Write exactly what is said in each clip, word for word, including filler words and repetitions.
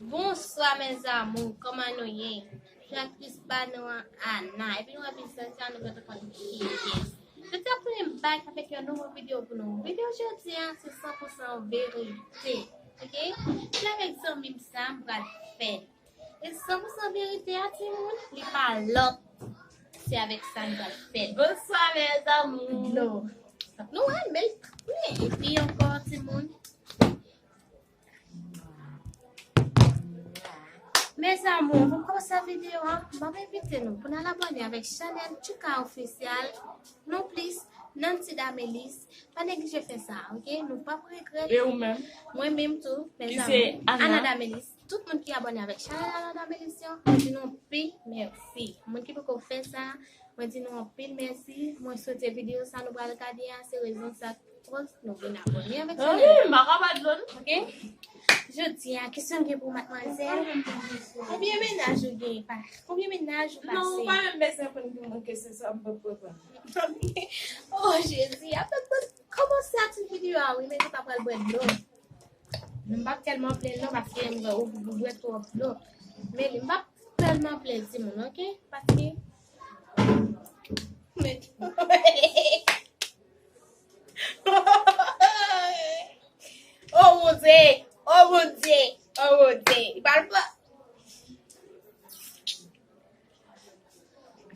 Bonsoir mes amours, kòman nou ye? Se aktris pa nou an, Ana. Epi nou wè vizaj sa, nou gentan konn kiyès. Jodi a m tounen back avèk yon nouvo videyo pou nou. Videyo jodi a se san pou san verite. Oke? Se avèk zanmi m sa m pral fè. E san pou san verite a, timoun, li pa lòt. Se avèk sa n pral fè. Bonsoir mes amours. Dlo. Nou wè, men, men, epi ankò, timoun. Mes amours, pou kòmanse videyo a, m ap envite nou pou n al abòne avèk chanèl Tchouka Ofisyal, non plis, Nancy Damelis. Pa neglije fè sa, oke? Nou p ap regrèt. E ou menm? Mwen menm tou, mes amours, Ana Damelis. Tout moun ki abòne avèk chanèl Ana Damelis yo, mwen di nou anpil mèsi. Moun ki poko fè sa, mwen di nou anpil mèsi. Mwen swete videyo sa nou pral gade a, se rezon sa k fòs nou vin abòne avèk chanèl. Wi, m pa ka pa dlo, non. Oke? Jodi a, kesyon m gen pou madmwazèl. Konbyen mennaj ou gen? Pa, konbyen mennaj ou pase? Non, ou pa menm bezwen konn pou mwen kesyon sa, m p ap reponn. Oh, Jezi, apre kòmanse a ti videyo a, wi, men nou pa pral bwè dlo. M p ap tèlman plenn non, paske m wè ou, ou bwè twòp dlo. Men li, m p ap tèlman plenn timoun, oke? Paske men Oh Bondye, oh Bondye, oh Bondye. Li pral pran.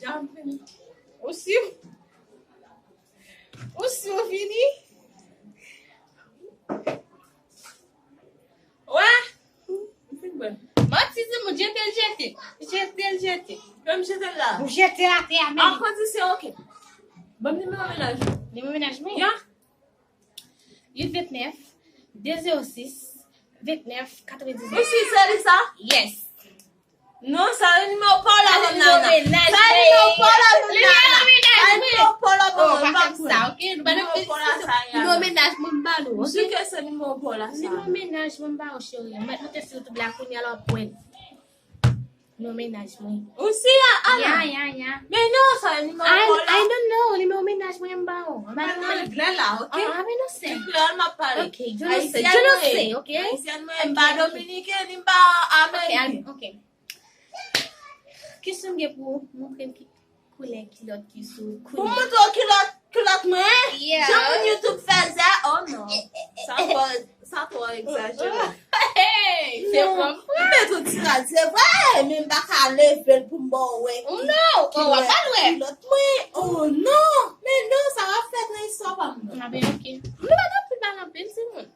Jan fini. Ou si? Ou si ou fini? Wè? Manti, timoun, jete l, jete. Jete l, jete. Fè m jete l la. Ou jete l atè a, men. An kondisyon, oke. Ban m nimewo mennaj ou. Nimewo mennaj mwen? Ya. Uit vennèf, de zewo sis, vennèf, katrevendiznèf. Ou si se li sa? Yes. Non, sa se nimewo pa w la, banm nan. Sa se nimewo pa w la, banm nan. Sa se nimewo pa w la, banm nan. M pa pran. Nimewo pa w la, sa, ya. Nimewo mennaj mwen, m ba nou, oke? M si ke se nimewo pa w la, sa. Nimewo mennaj mwen, m ba ou, cheri. M mèt moute sou YouTube la, kounye a la, w ap wè l. Nimewo mennaj mwen. Ou si a, Ana? Ya, ya, ya. Men non, sa se nimewo pa w la. I don't know, nimewo mennaj mwen, m ba ou. M ba nou. Lè la, oke? Ah, men non, se. Lè m ap pale. Oke, yo non se, yo non se, oke? Ayisyèn mwen, m pa dominiken, ni m pa ameriken. Oke. Kesyon m gen pou ou, montre m ki koulè kilòt ki sou ou. Pou m montre w kilòt, kilòt mwen? Yeah. Jan moun YouTube fè zè, oh non. Sa twò, sa twò egzajere. Hey, se vre. M met yon ti rad, se vre, men m pa ka leve l pou m ba w wè. Non, oh, w ap pa l wè. Kilòt mwen, oh non. Men non, sa w ap fè nan istwa pa m nan. Ah ben, oke. Nou pa t ap pale anpil, timoun.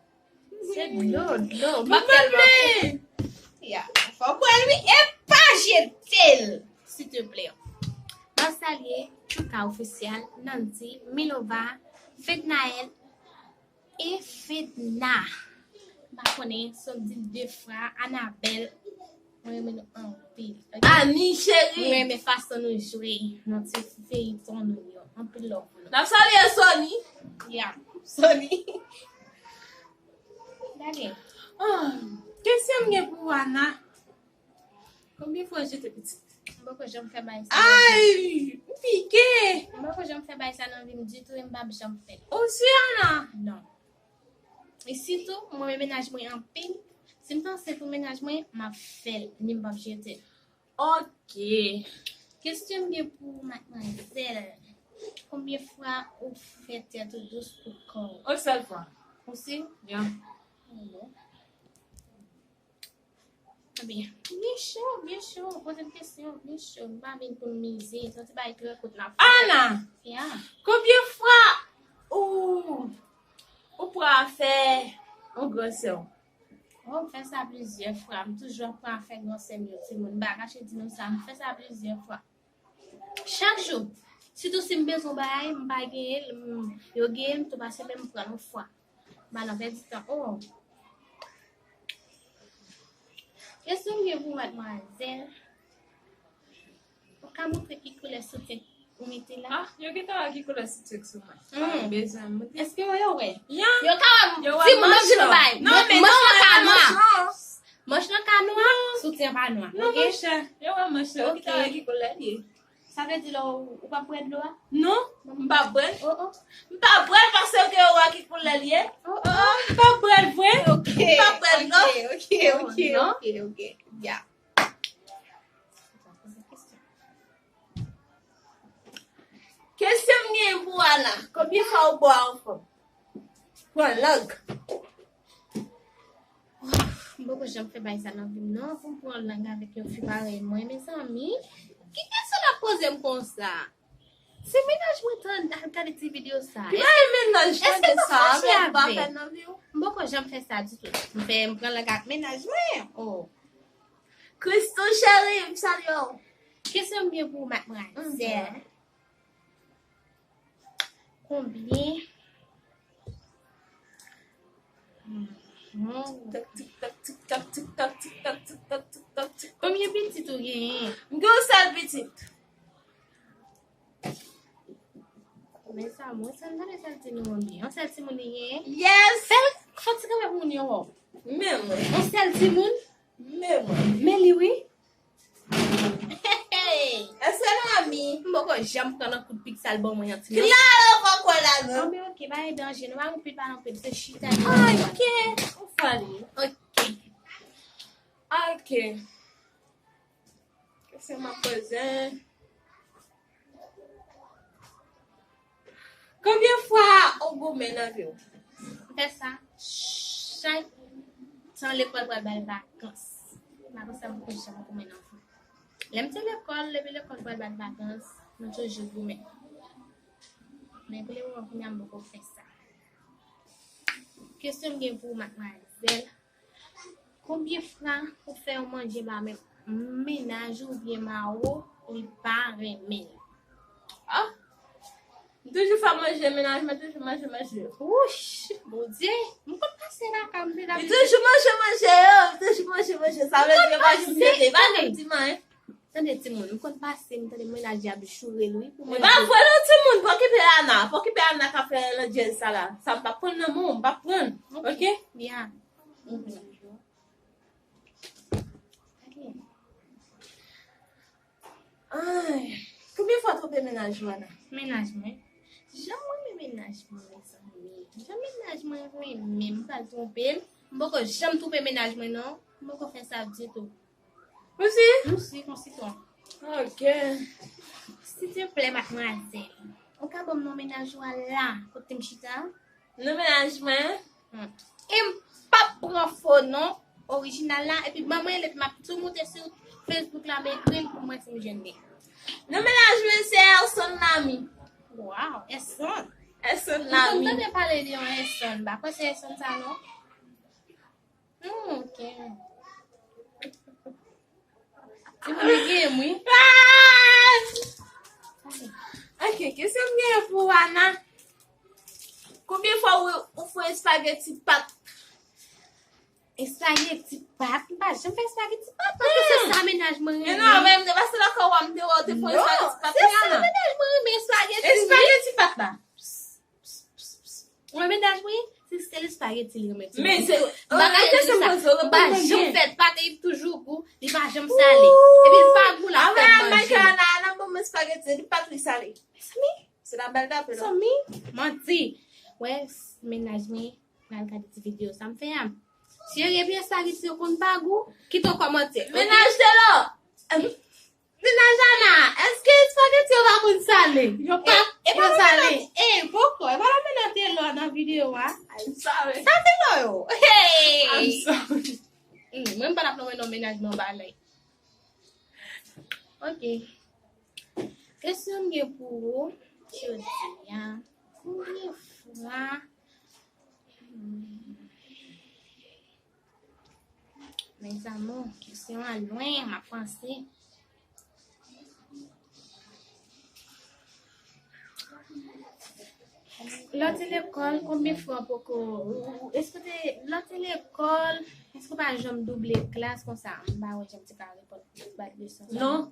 Se dlo, dlo. M ap tèlman fè. Ya, fò w pran l, wi. Epa jete l, silteplè. M ap salye Tchouka Ofisyal, Nancy, Milova, Fednaelle e Fedna. M pa konnen, sot di l de fwa, Anabèl. Mwen renmen nou anpil, oke? Ani, cheri. Mwen renmen fason nou jwe nan ti feyiton nou yo. Anpil love pou nou. N ap salye Sony. Ya, Sony. Gade. Ah, kesyon m gen pou ou, Ana. Konbyen fwa w jete pitit? M poko janm fè bagay sa nan vi m. Ay, m pike. M poko janm fè bagay sa nan vi m ditou e m p ap janm fè l. Ou si, Ana? Non. E sitou, mwen renmen mennaj mwen anpil. Si m t ansent pou mennaj mwen, m ap fè l, ni m p ap jete l. Oke. Kesyon m gen pou ou, madmwazèl. Konbyen fwa ou fè tèt ou dous pou kò w? Yon sèl fwa. Ou si? Ya. Oh bon. Ebyen, byen cho, byen cho. Poze m kesyon, byen cho. M pa vin pou m mize. Se yon ti bagay trè kout n ap fè. Ana! Ya. Konbyen fwa ou, ou pran afè yon gran sè w? Oh, m fè sa plizyè fwa. M toujou ap pran afè gran sè m yo, timoun. M pa kache di nou sa. M fè sa plizyè fwa. Chak jou. Sitou si m bezwen yon bagay, m pa genyen l, m, yo genyen l, m tou pase men m pran l yon fwa. M pa nan pèdi tan. Oh. Kesyon m gen pou madmwazèl. Ou ka montre ki koulè soutyen ou mete la? Ah, yo gentan wè ki koulè soutyen k sou mwen. Hmm. Pa bezwen montre. Èske yo, yo wè? Ya. Yo ka wè. Yo wè manch lan. Ti moun yo di nou bay. Non, men manch lan ka nwa. Manch lan ka nwa, soutyen pa nwa. Non, oke? Monchè. Yo wè manch lan. Yo gentan wè ki koulè l ye. Sa vle di la, ou, ou p ap bwè dlo a? Non, m p ap bwè l. Oh, oh. M p ap bwè l paske w gen wè ki koulè l ye. Oh, oh. M p ap bwè l vre. Ok, m p ap bwè l, non. Ok, ok, ok, ok, ok. Ya. Kesyon m gen pou Ana. Konbyen fwa ou bwè anfòm? Pran lang. M poko janm fè bagay sa nan vi m, non, pou m pran lang avèk yon fi parèy mwen, mezanmi. Ki kesyon n ap poze m konsa? Se mennaj mwen tan al gade ti videyo sa. Ki bagay mennaj tande sa, men ou pa fè nan vi w? M poko janm fè sa ditou. M fè, m pran lang ak mennaj mwen. Oh. Christoo cheri, m salye w. Kesyon m gen pou ou, madmwazèl. Konbyen? Tik tak, tik tak, tik tak, tik tak, tik tak, tik tak, tik tak, tik tak. Konbyen pitit ou genyen? M gen yon sèl pitit. Men sa, mwen sa, m tande sèl timoun li. Yon sèl timoun li genyen? Yes! Fè l, fè l ti kanpe pou moun yo wè w. Men mwen. Yon sèl timoun? Men mwen. Men li wi. Hey! Èske l anmi? M poko janm pran nan kout pik sa l ban mwen an ti non. Klaro poko la non. Anben ok, pa gen danje, nou pa anpil, pa anpil, se chita. Ah, ok. Ou fò li. Ok. Ok. Kesyon m ap poze. Konbyen fwa ou goumen nan vi w? M fè sa chak tan lekòl pral ba l vakans. M pa konsa m poko janm goumen nan vi m. Lè m te lekòl, depi lekòl pral ba l vakans, nou toujou goumen. Men pou lemoman kounye a m poko fè sa. Kesyon m gen pou ou, madmwazèl. Konbyen fwa ou fè yon manje ba men, mennaj ou oubyen mari w, li pa renmen l? Ah! M toujou fè manje, mennaj mwen toujou manje manje. Wouch! Bondye! M konn pase lakay m, m te... Li toujou manje manje yo, li toujou manje manje. Sa vle di yo pa janm mete, pa janm di manyen. Tande timoun, m konn pase, m tande mennaj li ap joure l wi pou manje. E pa vre non timoun, pa okipe Ana, pa okipe Ana k ap fè landjèz sa la. Sa m p ap pran nan men w, m p ap pran. Ok? Ok? Ya. Ay, konbyen fwa w twonpe mennaj ou, Ana? Mennaj mwen? Jan m renmen mennaj mwen, mezanmi. Jan mennaj mwen renmen m, m pral twonpe l. M poko janm twonpe mennaj mwen non. M poko fè sa ditou. Ou si? M si konsi tou. Ok. Silvouplè, madmwazèl, ou ka ban m non mennaj ou a la, kote m chita? Non mennaj mwen? Hmm. E m p ap pran fo non orijinal la, epi ban mwen l, epi m ap tou moute sou Facebook la, m ekri l pou m wè si m jwenn li. Non mennaj mwen se Erson Lamy. Wow, Erson. Erson Lamy. M konn tande pale de yon Erson, m pa kwè se Erson sa non. Hmm, ok. Timoun yo gen wi. Ah! Ok, kesyon m genyen pou ou, Ana. Konbyen fwa ou, ou fè espageti pat? Espageti pat? M pa janm fè espageti pat, paske se sa mennaj mwen renmen. Men non, men m te pase lakay ou a, m te wè ou te fè espageti pat. Non, se sa mennaj mwen renmen, espageti wi. Espageti pat la. Mwen mennaj mwen, se sèl espageti li renmen. Men se, m pa ka di sa. M pa janm fè pat, li toujou gou, li pa janm sale. Epi l pa gou, l ap fè manje. Ana, Ana ban mwen espageti, li pat li sale. Mezanmi. Se la bèl tape non. Mezanmi, manti. Wè, mennaj mwen pral gade ti videyo sa m fè a. Cheri, epi espageti yo konn pa gou, kite yon kòmantè. Mennaj Telo. Mennaj Ana, èske espageti yo pa konn sale? Yo pa, e pa sale. E poko, e pa la mennaj Telo nan videyo a. I'm sorry. Sa Telo yo. Hey! I'm sorry. Hmm, mwen m pa t ap nonmen non mennaj mwen anba lè. Ok. Kesyon m gen pou ou jodi a. Konbyen fwa Mes amours, kesyon an lwen, m ap panse. Lè w te lekòl, konbyen fwa w poko, èske w te, lè w te lekòl, èske w pa janm double klas konsa? M pa wè jan m te ka reponn, bat leson sa. Non.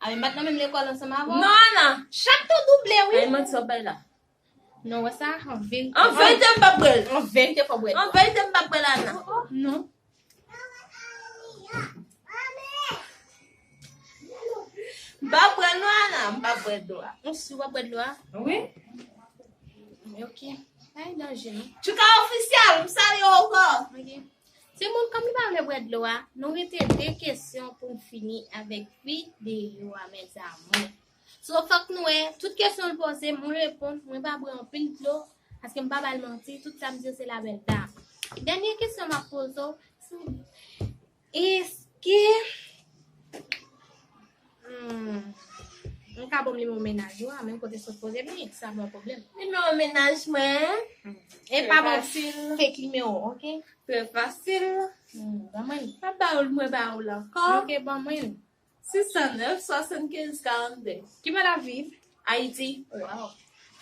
A, men m pa t nan menm lekòl ansanm avè w? Non, Ana. Chak tan w double, wi. Ay, manti w ap bay la. Non, wè sa, an verite. An verite, m p ap bwè l. An verite, fò w bwè l. An verite, m p ap bwè l, Ana. Non. M p ap M pa bwè dlo a. Ou si w ap bwè dlo a? Wi. Ok. Pa gen danje, non? Tchouka Official, m salye w ankò. Ok. Timoun, kòm li pa vle bwè dlo a, nou rete de kesyon pou n fini avèk videyo a, mes amours. So, fòk nou wè, tout kesyon l poze, mwen reponn, mwen pa bwè anpil dlo, paske m pa ba l manti, tout sa m di yo se la bèl dam. Dènye kesyon m ap poze w, se, èske Hmm. Ou ka ban m nimewo mennaj ou a, menm kote sot poze m li, sa pa yon pwoblèm. Nimewo mennaj mwen. E pa ban m fake nimewo, ok? Trè fasil. Hmm, ban mwen li. M ap ba ou l, mwen ba ou l ankò. Ok, ban mwen li. Sis san nèf, swasannkenz, karannde. Ki bò l ap viv? Ayiti. Wow.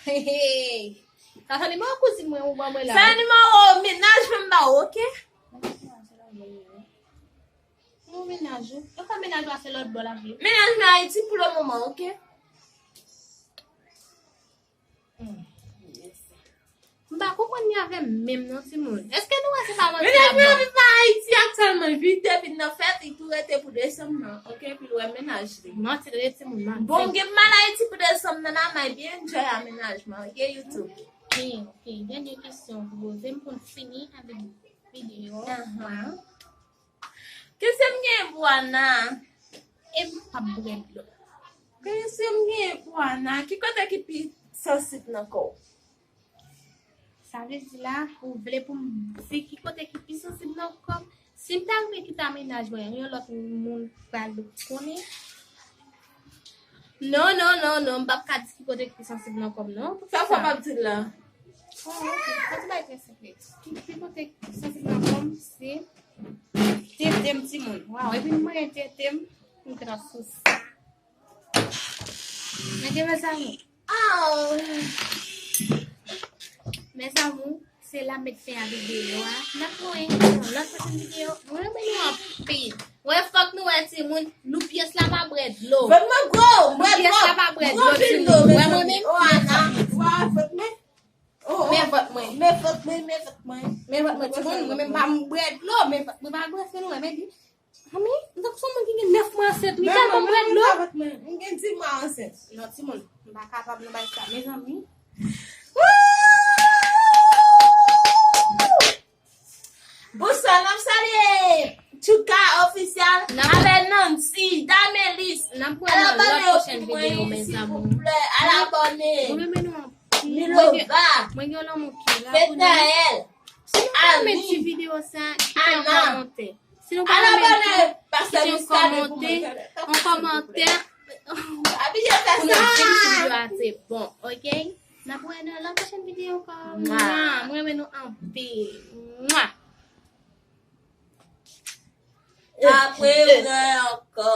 Hey, hey. Sa se nimewo kouzin mwen ou ban mwen la. Sa nimewo mennaj mwen m ba ou, ok? Nimewo mennaj ou. Yo fè mennaj ou a se lòt bò l ap viv. Mennaj mwen Ayiti pou le moman, ok? M pa konprann li avè m menm non timoun. Èske nou wè se pa manti l ap ban m? Mennaj mwen viv Ayiti aktyèlman, li te vin nan fèt, li tou rete pou desanm nan, ok? Pou l wè mennaj li. Manti tande timoun, manti. Bon, gen m al Ayiti pou desanm nan, la, m ap byen enjoy a mennaj mwen, ok, YouTube? Ok, ok. Dènye kesyon pou poze m pou n fini avèk videyo. Ahan. Kesyon m gen pou Ana. E m p ap bwè dlo. Kesyon m gen pou Ana. Ki kote ki pi sansib nan kò w? Sa vle di la, ou vle pou m di ki kote ki pi sansib nan kò m? Si m ta rive kite a mennaj mwen, yon lòt moun pral konnen? Non, non, non, non, m p ap ka di ki kote ki pi sansib nan kò m, non. Sa w fè w p ap di l la? Oh, ok. Sa se bagay trè senp. Ki, ki kote ki sansib nan kò m, se tete m timoun. Waw, epi m manyen tete m, m trans sou sa. Ok, mes amours. Mes amours, se la m met fen a videyo a. N ap wè nan lòt pwochèn videyo. Mwen renmen nou anpil. Wè, fòk nou wè timoun. Nou pyès la pa bwè dlo. Vant mwen gwo, m bwè Pyès dlo. la pa bwè dlo timoun. Wè mwen menm. Oh, Ana, wa, vant mwen. Oh, Men vant mwen. Men vant mwen, men vant mwen. Men vant mwen timoun, mwen menm pa m bwè dlo, men vant mwen pa bwè dlo, men di. Ami, m tankou se yon moun ki gen nèf mwa ansent, li tèlman bwè dlo. M gen dis mwa ansent. Non, timoun, m pa kapab nan bagay sa, mezanmi. Bonswa, n ap salye Tchouka Official avè Nancy, Damelis. N ap wè nan lòt pwochèn videyo, mes amours. Silvouplè, al abòne. Mwen renmen nou anpil. Milova. Mwen gen yon lanmou ki la pou nou. Betnael. Si nou pa renmen ti videyo sa, kite yon kòmantè. Si nou pa renmen tou, kite yon kòmantè. Yon kòmantè. Abitye fè Pou nou sa. di si videyo a te bon, ok? N ap wè nan lòt pwochèn videyo ankò. Mwa. Mwen renmen nou anpil. Mwa. Apre ou gen ankò.